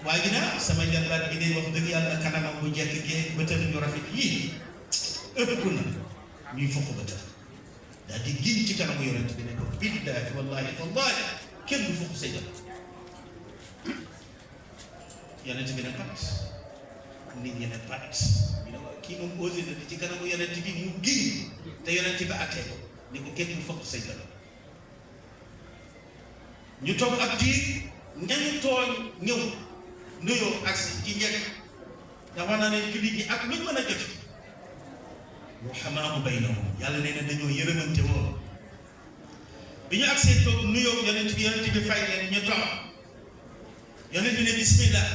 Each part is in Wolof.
waaye gi na sama jarbaat bi day wax dëgg yàlla kanamam bu jekk gee bëtëm ñu rafet yii ëpp na ñuy fokk bëtëm daal di giñ ci kanamu yonent bi ne ko billaahi wallaahi tallaahi kenn du fokk say bët yonent bi ne pat nit ñi ne pat ñu ne waaw kii moom osé na di ci kanamu yonent bi mu giñ te yonent bi attee ko ne ko kenn du fokk say bët ñu toog ak diir ñañu tooñ ñëw nuyoo ak ci njëkk dafa naa ne jullit ñi ak luñ mën a jot ruhamaa baynahum yàlla nee na dañoo yërëmante woo bi ñu agsee toog nuyoo yonent bi fay leen ñu toog yonent bi ne bismillah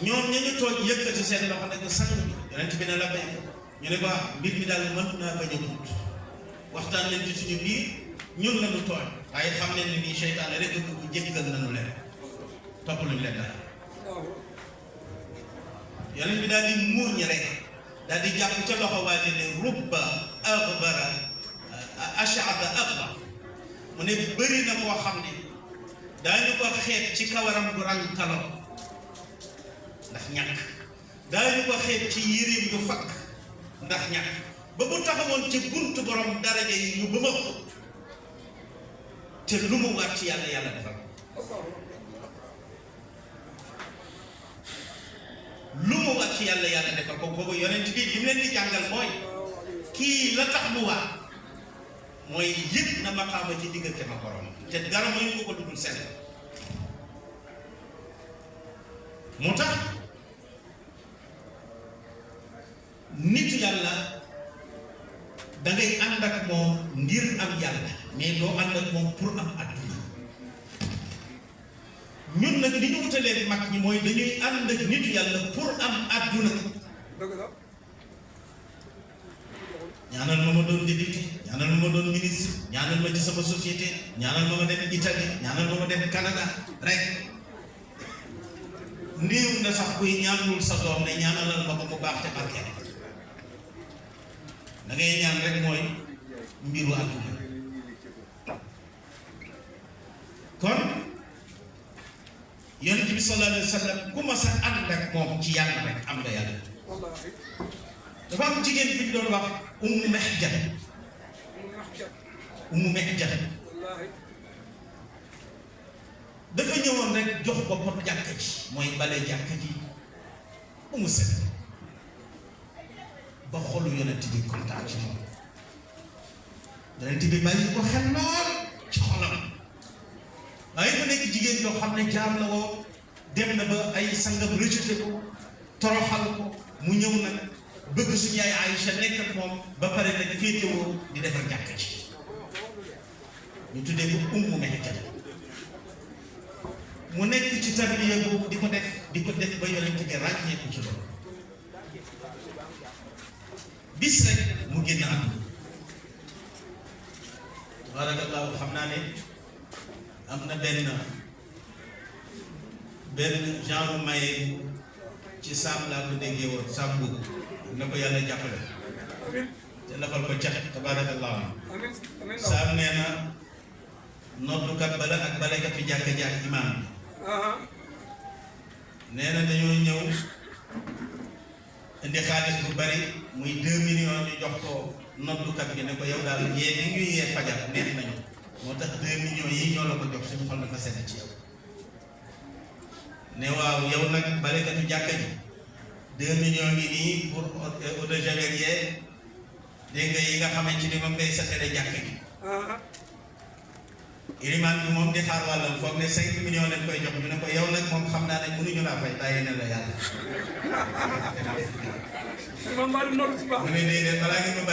ñoom ñañu toog yëkkati seen loxo ne ko sang bi yonent bi ne la bay ñu ne ba mbir mi daal mën naa bañ a gudd waxtaan leen ci suñu biir ñun lañu tooñ waaye xam leen ni nii seytaane rek a dugg jéggal nañu leen topp luñu leen dara yonent bi daal di muuñ rek daal di jàpp ca loxo waa ji ne rubba aghbara ash'atha aghbar mu ne bëri na koo xam ne daañu ko xeeb ci kawaram bu rang kaloo ndax ñàkk daañu ko xeeb ci yëreem yu fakk ndax ñàkk ba bu taxawoon ci buntu borom daraja yi ñu bëma ko te lu mu waat ci yàlla yàlla defal lu mu waat ci yàlla yàlla defal ko boobu yonent bi li mu leen di jàngal mooy kii la tax mu waat mooy yëg na maqaama ci diggante ma borom te dara mooy ko ko dugul seen moo tax nitu yàlla dangay ànd ak moom ngir am yàlla mais doo ànd ak moom pour am àdduna ñun nag li ñu wutalee mag ñi mooy dañuy ànd ak nitu yàlla pour am àdduna ñaanal ma doon député ñaanal ma doon ministre ñaanal ma ci sama société ñaanal ma dem Italie ñaanal ma dem Canada rek néew na sax kuy ñaanul sa doom ne ñaanalal ma ko mu baax te barkeel da ngay ñaan rek mooy mbiru àdduna kon yonent bi sallallahu alayhi wa sallam ku ma sa ànd ak moom ci yàlla rek am nga yàlla dafa am jigéen bi ñu doon wax Ummu Mihjan dafa ñëwoon rek jox boppam jàkka ji mooy bale jàkka ji bu mu set ba xolu yonent bi kontaan ci moom yonent bi bàyyi ko xel lool ci xolam waaye mu nekk jigéen yoo xam ne jaam la woo dem na ba ay sangam rejeté ko toroxal ko mu ñëw nag bëgg suñu yaay Aïcha nekk ak moom ba pare nag féetewoo di defar jàkka ji ñu tuddee ko Ummu Mihjan mu nekk ci tarbiya boobu di ko def ba yonent bi ràññee ko ci loolu bis rek mu génn am tabaarakallaahu xam naa ne am na benn genre maye ci saam laa ko déggee woon saam boobu na ko yàlla jàppale te lafal ko cat tabaarakallaahu saam nee na noddukat bala ak balekat fi jàkka ji ak imaam bi nee na dañoo ñëw indi xaalis bu bari muy 2 millions ñu jox ko noddukat bi ne ko yow daal yee ni ñuy yee fajar neex nañu moo tax 2 millions yi ñoo la ko jox suñu xol dafa sedd ci yow ne waaw yow nag balekatu jàkka ji 2 millions ngi nii pour eau de javel yee dégg nga yi nga xamante ni moom ngay satale jàkka ji ilimaan bi moom di xaar wàllam foog ne 5 millions lañ koy jox ñu ne ko yow nag moom xam naa ne mënuñu laa fay bàyyi na la yàlla mu ne déedéet balaa ngeen ma